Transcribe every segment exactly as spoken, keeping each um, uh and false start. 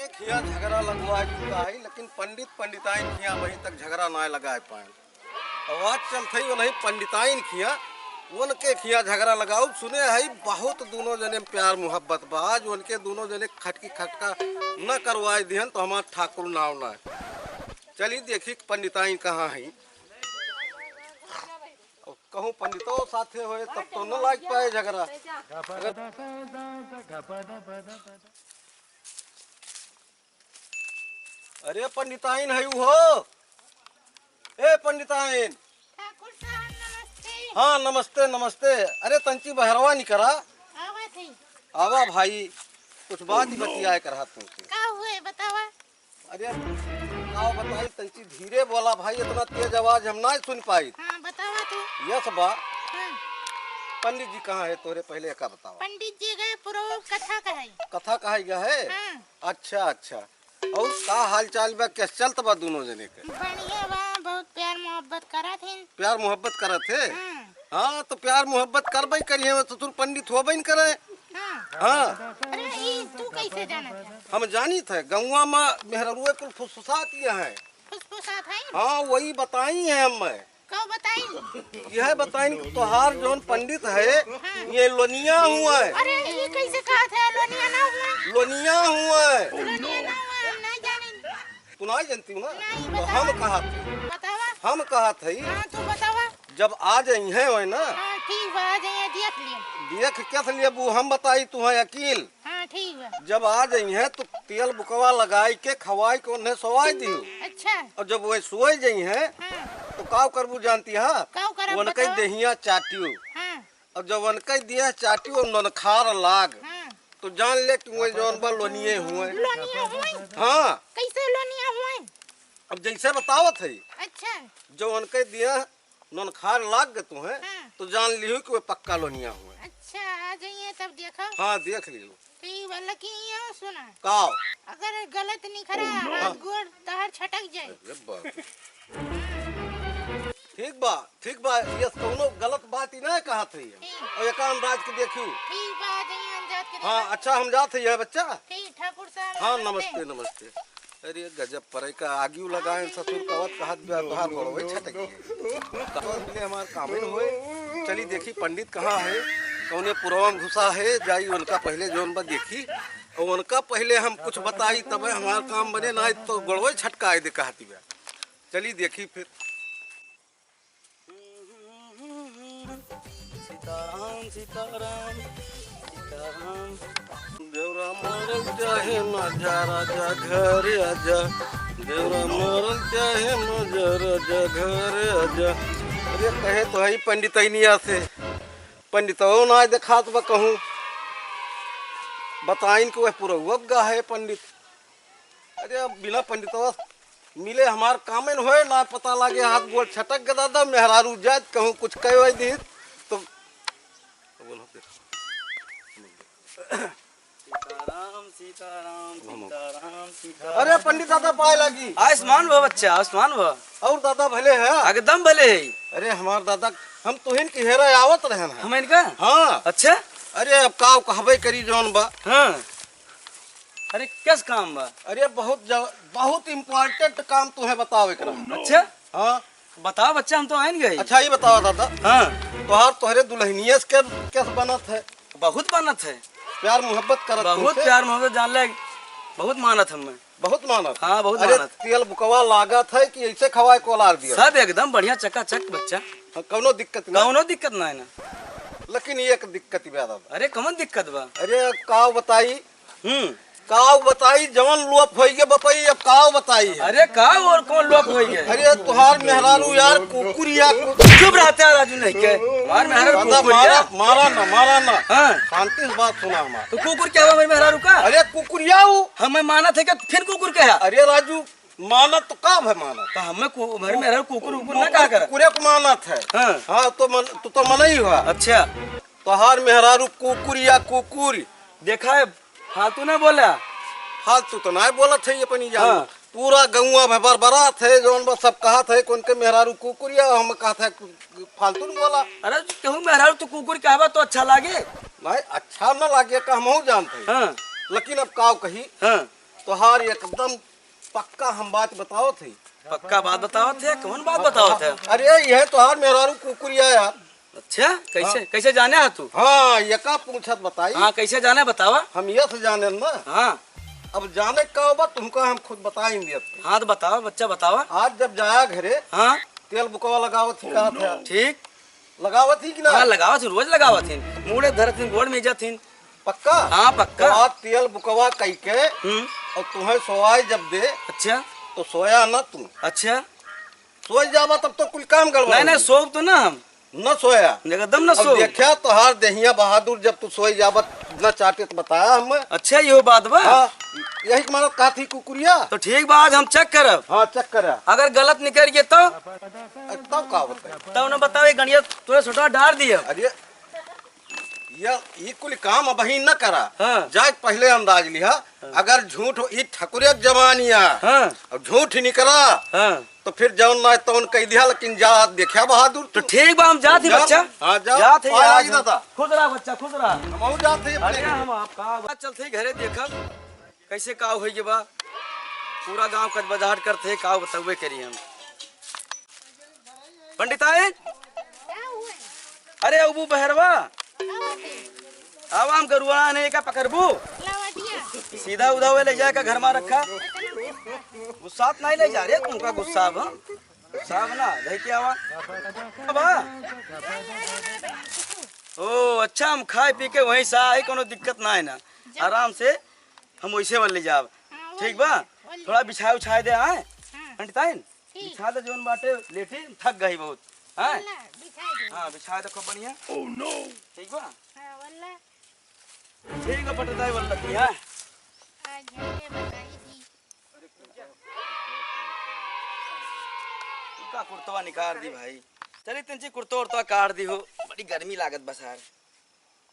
खिया झगड़ा लगवाए चुका है, लेकिन पंडित पंडिताइन खिया अबहीं तक झगड़ा नाय लगाए पाए। और आज चलत हई उन्हीं पंडिताइन खिया, उनके खिया झगड़ा लगाउब। सुने हई बहुत दुनों जने में प्यार मोहब्बत बा, आज उनके दुनों जने खटकी खटका न करवाए दिहन तो हमार ठाकुर नाव ना। चली देखी पंडिताइन कहाँ हई। कहूँ पंडितो साथे होए तब तो न लाग पाए झगड़ा। अरे पंडिताइन है हो। ए पंडिताइन। ठाकुर साहब नमस्ते। हाँ नमस्ते नमस्ते। अरे तंची बहरवा निकरा। आवत ही। आवा भाई, कुछ बात ही बतियाए कर हाथ तुमसे। का हुए बतावा? अरे का बताई, तंची धीरे बोला भाई, इतना तेज आवाज हम ना सुन पाई। हाँ बतावा तू। यस बा। हाँ। पंडित जी कहाँ है तोरे, पहले का बतावा। पंडित जी गए पुरव कथा कहै। कथा कहै गए है? हाँ। अच्छा अच्छा। और का हाल चाल बा, कैसे चलत बा दोनों जने के? बढ़िया बा, बहुत प्यार मोहब्बत करत हैं। प्यार मोहब्बत करत है? हाँ। हाँ तो प्यार मोहब्बत करबे करिए, ससुर पंडित होबे न करे। हाँ। हाँ। अरे ई तू कैसे जानत है? हम जानित है, गौवा में मेहररुए कुल फुसफुसात यह है। फुसफुसात है? हाँ वही बताई है हमें। कब बताई? यह बताइन कि तोहार जौन पंडित है, हाँ। ये लोनिया हुआ है। अरे, ये कैसे कहत है? लोनिया ना हुआ है। लोनिया हुआ है। लोनिया ना हुआ है, हम नहीं जाने। तू नहीं जानती हो ना? नहीं, तो बतावा। हम कहत है। बतावा। हम कहत है। हाँ, तू बतावा। जब आ जाई है वह ना। हाँ, ठीक बा, आ जाइए, देख लिए। देख कैसे लिए, वो हम बताई, तू है अकील। हाँ, ठीक बा। जब आ जाई है तो तेल बुकवा लगाई के खवाई के उन्हें सोवाई दियो। अच्छा। और जब वह सोए जाई है हाँ। तो काव करबू जानती है? काव करब उनके बतावा? देहिया चाटियो। हाँ। और जब उनके देह चाटियो ननखार लाग हाँ। तो जान ले कि वह जौन बा लोनिये हुए। लोनिया हुए? हाँ। कैसे लोनिया हुए? अब जैसे बतावत है। अच्छा। जो उनके देह ननखार लाग गए तुहें, हाँ। तो जान लिहू कि वे पक्का लोनिया हुए। अच्छा, आ जाइए तब देखो। हाँ, देख लिहू। ठीक बा, लेकिन ये सुना। का? अगर गलत निखरा, हाँ। हाथ गोड़ तहर छटक जाए। अरे बाप रे। ठीक बा, ठीक बा, ये कौनो गलत बात ही ना कहत है। ठीक। और एक अंदाज के देखियो। ठीक बा, आ जाइए, हम जात के हाँ, देखा। अच्छा, हम जात है ये बच्चा। ठीक, ठाकुर साहब, हाँ, नमस्ते। नमस्ते, नमस्ते। अरे गजब परे का आगियो लगाए ससुर कवत कहत बा तोहार गोड़वे छटक गए। तो मिले हमार कामे न होए। चली देखी पंडित कहाँ है, कौने पुरवा में घुसा है, जाई उनका पहले जौन बा देखी। और उनका पहले हम कुछ बताई तबे हमार काम बने, ना तो गोड़वे छटकाए दे कहती बा। चली देखी फिर। सीताराम, सीताराम, सीताराम। देवरा मरल चाहे ना जा राजा घरे आजा। देवरा मरल चाहे ना जा राजा घरे आजा। अरे कहे तो है पंडितैनिया से, पंडितवो ना देखात बा कहूँ। बताइन के वह पुरौवक गा है पंडित। अरे अब बिना पंडितवा मिले हमार कामे न होए, ना पता लागे हाथ गोड़ छटक गए दादा, मेहरारू जात कहूँ कुछ कहे दी तो। सीताराम, सीताराम, सीताराम, सीताराम। अरे पंडित दादा पाए लागी। आयुष्मान भव बच्चा, आयुष्मान भव। और दादा भले है? एकदम भले है। अरे हमार दादा, हम तुहिन की हेरा आवत रहन है। हम इनका? हाँ। अच्छा। अरे अब काव कहबे करी जौन बा। हाँ। अरे, कस काम बा? अरे, बहुत जग-, बहुत important काम तुहे बतावे के रहा। अच्छा? हाँ। बताओ बच्चा, हम तो आइन गए। अच्छा, ये बताओ दादा। हाँ। तोहार तोहरे दुल्हनिया से के, कस बनत है? बहुत बनत है। प्यार मोहब्बत करत बहुत तुमसे? प्यार मोहब्बत जान ले, बहुत मानत हमें। बहुत मानत? हाँ, बहुत अरे, मानत। तेल बुकवा लागत है कि ऐसे खवाए कोलार दिया? सब एकदम बढ़िया चकाचक बच्चा। हाँ, कौनो दिक्कत ना? कौनो दिक्कत ना है ना। लेकिन एक दिक्कत बा दादा। अरे, कौन दिक्कत बा? अरे, काव बताई? हम्म। काव बताई, जवन लोप होई गे बपई, अब काव बताई है? अरे, का और कौन लोप होई गे? अरे, तुहार मेहरारू यार, कुकुरिया, कु- चुप रहता है राजू, नहीं के। हमार मेहरारू दादा, कुकुरिया। मारा, मारा ना, मारा ना। हाँ। शांति से बात सुना हमार। तो कुकुर क्या हुआ मेरे मेहरारू का? अरे, कुकुरिया हूँ। हमें मानत है क्या? फिर कुकुर क्या है? अरे राजू, मानत तो का है मानत? तो हमें कु-, हमारे मेहरारू कुकुर उकुर ना कहा करा। कुकुरे को मानत है। हाँ। हाँ, तो मन, तू तो मनई हुआ। अच्छा। तोहार मेहरारू कुकुर या कुकुर। देखा है, फालतू ना बोला। फालतू तो ना बोलत है ये अपनी जान। हाँ। पूरा गौवा भर बरात है, जौन बस सब कहत है, कौन के मेहरारू कुकुर या हम कहत है, फालतू न बोला। अरे, केहू मेहरारू तो कुकुर कहबा तो अच्छा लागे? नहीं, अच्छा न लागे, का हमहू जानत है। हाँ। लेकिन अब काव कही? हाँ। तोहार एकदम पक्का हम बात बतावत हई। पक्का बात बतावत है? कौन बात बतावत है? अरे, यह तोहार मेहरारू कुकुरिया यार। अच्छा, कैसे, हाँ। कैसे जाने है तू? हाँ, ये का पूछत बताई? हाँ, कैसे जाने बतावा? हम ये से जाने ना। हाँ। अब जाने का बा तुमका हम खुद बताई देत। हाँ, तो बतावा बच्चा, बतावा। आज जब जाया घरे, हाँ। तेल बुकवा लगावत ही, कहा था। ठीक। लगावत ही कि ना? हाँ, लगावत ही, रोज लगावत ही। मूड़े धरत ही, गोड़ में जात ही। पक्का? हाँ, पक्का। तो आज तेल बुकवा कई के हम्म। और तुम्हें सोवाई जब दे, अच्छा। तो सोया ना तू। अच्छा। सोई जावा तब तो कुल काम गड़बड़ नहीं, हो नहीं, जाई। सोब तो ना हम। न सोया। एकदम न अब सोब। देखा तोहार देहिया बहादुर, जब तू सोई जावा न चाटे तो बताया हम। अच्छा, यो बात बा। हाँ, यही के मानत कहा थी कुकुरिया। तो ठीक बा, आज हम check करब। हाँ, check करा। अगर गलत निकल गए तो? तब का बताई? तब न बताओ, ये गणिया तोरे सोटा डार दिया। अरे, ये, ई कुल काम अबही न करा। हाँ। जाए पहले अंदाज लिहा। हाँ। अगर झूठ हो, ई ठकुरे के जबानिया। हाँ। और झूठ ही निकला। हाँ। तो फिर जौन ना तौन कह दिया, लेकिन जा, देखा बहादुर तो तू। ठीक बा, हम जात ही जा। बच्चा। हाँ, जा। जात ही, पाए जा, लागी जा। दादा। खुश रहा बच्चा, खुश रहा। हमहू जात ही अरे, अपने। हम आपका चलते ही घरे देखब, कैसे का होई के बा। पूरा गांव कचबजाहट करते, का बतउबे करी हम। पंडिताइन, का हुए? अरे, अबू बहरवा। का बात है? आवा, हम गरुआ ने का पकड़बू? लवटिया। सीधा उधावे ले जाए का घर में रखा। गुस्सात नहीं ले जा रे, तुमका गुस्सा अब, हाँ? गुस्सा अब ना, धई के आवा। अब आ। ओ, अच्छा, हम खाए पी के वहीं से आई, कोनो दिक्कत ना है ना। आराम से हम वैसे वाले ले जाब। हाँ, ठीक बा? वही। थोड़ा बिछाए उछाए दे, आए? हाँ। पंडिताइन? ठीक। बिछा दे जौन बाटे, लेटी, थक गई बहुत। हैं? वल्ला, बिछा दे। हाँ, बिछा दे खूब बढ़िया। Oh no! ठीक बा? हाँ, वल्ला। ठीक बा, पटदाई वल्ला की, हाँ। आज हमके बताई थी। का कुर्तवा निकाल दी भाई। चली तंची कुर्तो उर्तवा काट दी हो। बड़ी गर्मी लागत बा सार।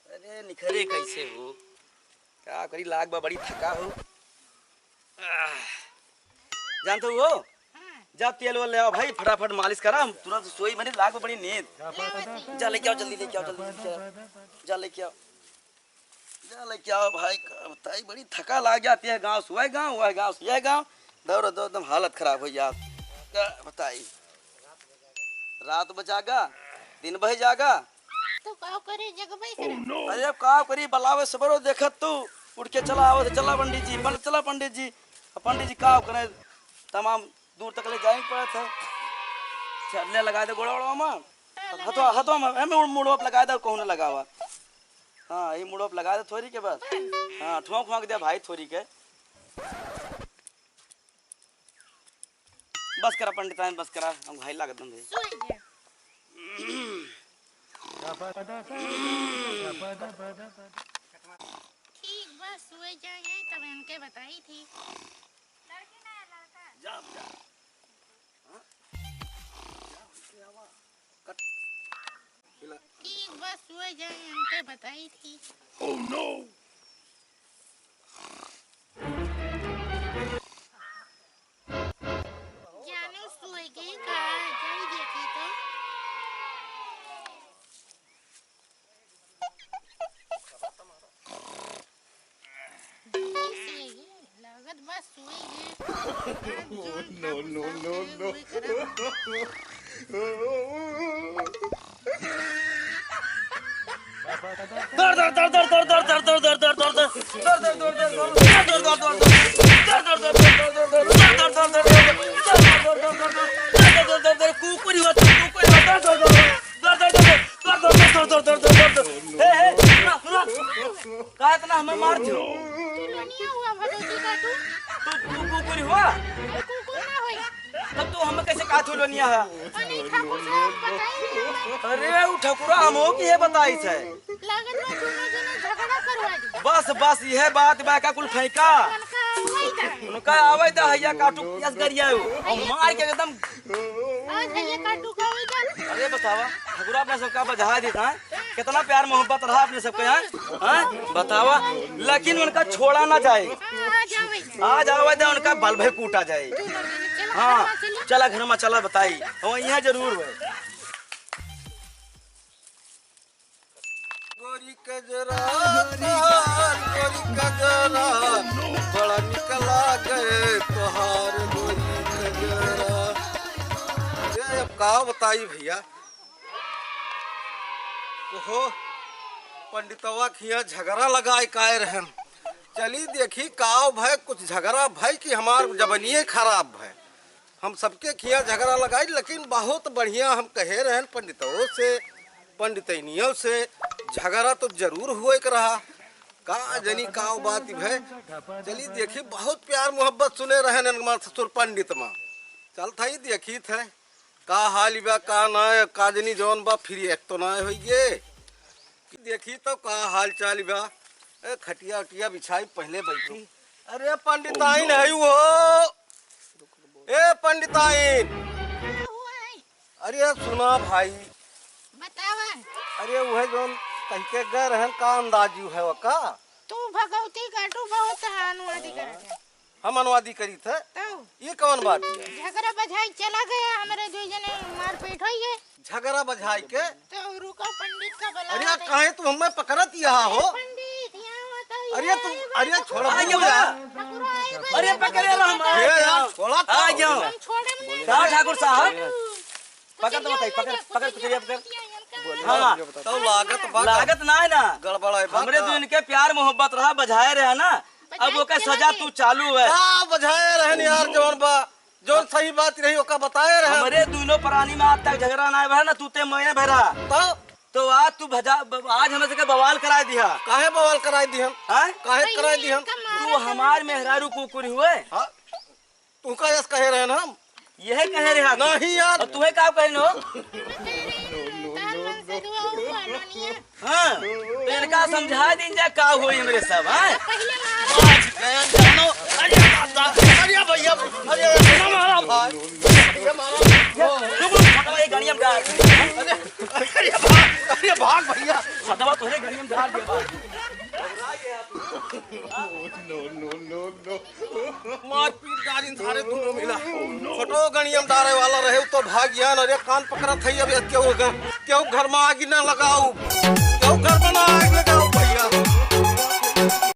अरे निखरे कैसे हो? का करी, लाग बा बड़ी थका हो। आह, जानत हो? हाँ। जा तेल वेल ले आओ भाई, फटाफट मालिश करा, हम तुरंत सोई, मने लाग बा बड़ी नींद। लावत ही। जा लेके आओ, जल्दी लेके आओ, जल्दी लेके आओ। जा लेके आओ। जा लेके आओ भाई, का बताई, बड़ी थका लाग जाती है, गाँव से वह गाँव, वह गाँव से यह गाँव, दौड़ दौड़ एकदम हालत खराब हो जात। का बताई, रात भर जागा, दिन भर जागा। तो का करे, जगबे करे। अरे अब का करी, बलावे सबरो देखत तू, उठ के चला आवत, चला पंडित जी, पंडित, चला पंडित जी। अब पंडित जी का करे, तमाम दूर तक ले जाए के पड़त है। चढ़ले लगा दे गोड़ा ओड़वा में। हाँ, हथवा, हथवा में, एमे मुड़वा पे लगा दे, कहूँ ना लगावा। हाँ, यही मुड़वा पे लगा दे थोड़ी के बस। हाँ, ठोंक ठोंक दे भाई थोड़ी के। बस करा पंडिताइन, बस करा, हम घाई लागत बंद है। सोई जा। ठीक बा, सोई जाए, तब इनके बताई थी। लड़की ना, लड़का। जा, जा। हाँ? जा, उनके आवा। कट। हिला। ठीक बा, सोई जाए, इनके बताई थी। Oh no! जानू सोई गई का, जाई देखी तो। सोई गई, लागत बा सोई गई। No, no, no, no। कुकुरी होता, कुकुरी होता। हे, हे, सुना, सुना। का इतना हमें मार दियो? तू लोनिया हुआ भगवती का तू। तू, तू कुकुरी हुआ? अरे कुकुर ना होई। तब तू हमें कैसे का तू लोनिया है? अरे ठाकुर साहब बताई ना। अरे उ ठकुरा हम हो कि ये बताई से? लागत बा दोनों जने झगड़ा करवा दी। बस, बस, यह बात बा का कुल फेंका? उनका वही था। उनका आवे दा हैया काटू पियस गरिया हो। और मार के एकदम आज है ये काटू का वही था। अरे बतावा, ठकुरा अपने सबका बजहा देता है। कितना प्यार मोहब्बत रहा अपने सबके यहाँ, हाँ? बतावा, लेकिन उनका छोड़ा ना जाए। हाँ, आ जावे। आ जावे दे, उनका बल भे कूटा जाए। चलो, चलो, हाँ, घर में चलो। चला घर में चला बताई, हम यहाँ जरूर है। कजरा, तोहार गोरी कजरा, बड़ा निक लागे तोहार गोरी कजरा। ये अब का बताई भइया, ओहो, पंडितवा खिया झगड़ा लगाए काए रहन। चली देखी काव भय, कुछ झगड़ा भय कि हमार जबनिये खराब भय। हम सबके खिया झगड़ा लगाई, लेकिन बहुत बढ़िया हम कहे रहन पंडितों से, पंडितनियों से, झगड़ा तो जरूर हुए के रहा। का जनी काव बात भय। चली देखी, बहुत प्यार मोहब्बत सुने रहन इनके माँ ससुर पंडित माँ। चल थाई देखी थे। का हाल बा, का ना, का जनी जौन बा, फिर एक तो ना होई गे। देखी तो का हाल चाल बा। ए, खटिया उटिया बिछाई, पहले बैठी। अरे पंडिताइन है वो। ए पंडिताइन। का हुआ है? अरे सुना भाई। बतावा। अरे वह जौन कह के गए रहन, का अंदाजी है वो का? तू भगवती काटू बहुत है अनुवादी करत है। हम अनुवादी करी थे। तो? ये कौन बात है? झगड़ा बझाई चला गया, हमरे दुई जने मारपीट होई गए। झगड़ा बझाई के? तो रुको, पंडित का बुलावा अरे दे। काहे तू हमें पकड़त यहाँ हो? पंडित, यहाँ आओ तो, अरे यहाँ तू, आए बा, अरे ठाकुर छोड़ आए बा, बा। ठाकुर आए बा, अरे पकड़े रहो हमारे। ए यार, छोड़ा तो। आ जाओ। हम छोड़े में नहीं। का ठाकुर साहब? पकड़ तो बताई, पकड़, पकड़, पकड़, पकड़। हाँ। तो लागत बा। लागत ना है ना। गड़बड़ाए बा हमरे का? दुइन के प्यार मोहब्बत रहा, बझाए रहे ना। अब ओके सजा तू चालू है। का बझाए रहन यार, जौन बा, जौन सही बात रही, ओका बताए रहन। हमरे दुइनो प्राणी में आज तक झगड़ा ना भरा ना, तू ते मैं भरा। तो? तो आज तू भजा, ब-, आज हमरे सबके बवाल कराए दिहा। काहे बवाल कराए दिहन? हैं? काहे कराए दिहन? तू हमार मेहरारू कुकुर हुए। हाँ? तुहका यस कहे रहे ना हम। यह कहे रहे आप? नहीं यार। और तुम्हें का कहे नो? तार मन से दुआ हुआ, नोनिया। हाँ, तो इनका समझा दीन जा का होई हमरे सब, हाँ? पहले मारो। आज गया जानो। अरे दादा, अरे भैया, अरे ना मारा भाई। ये मारा। रुको, फटवा ये गाड़ी हम डाल। अरे, अरे भाग, अरे भाग भैया। फटवा तोरे गाड़ी हम डाल दिया भाई। मारपीट डारिन सारे दोनों मिला। फोटो गणियम डारे वाला रहे तो भाग गया न रे, कान पकड़त है अब केहू घर, केहू घर में आगी ना लगाओ, केहू घर में ना आग लगाओ भैया।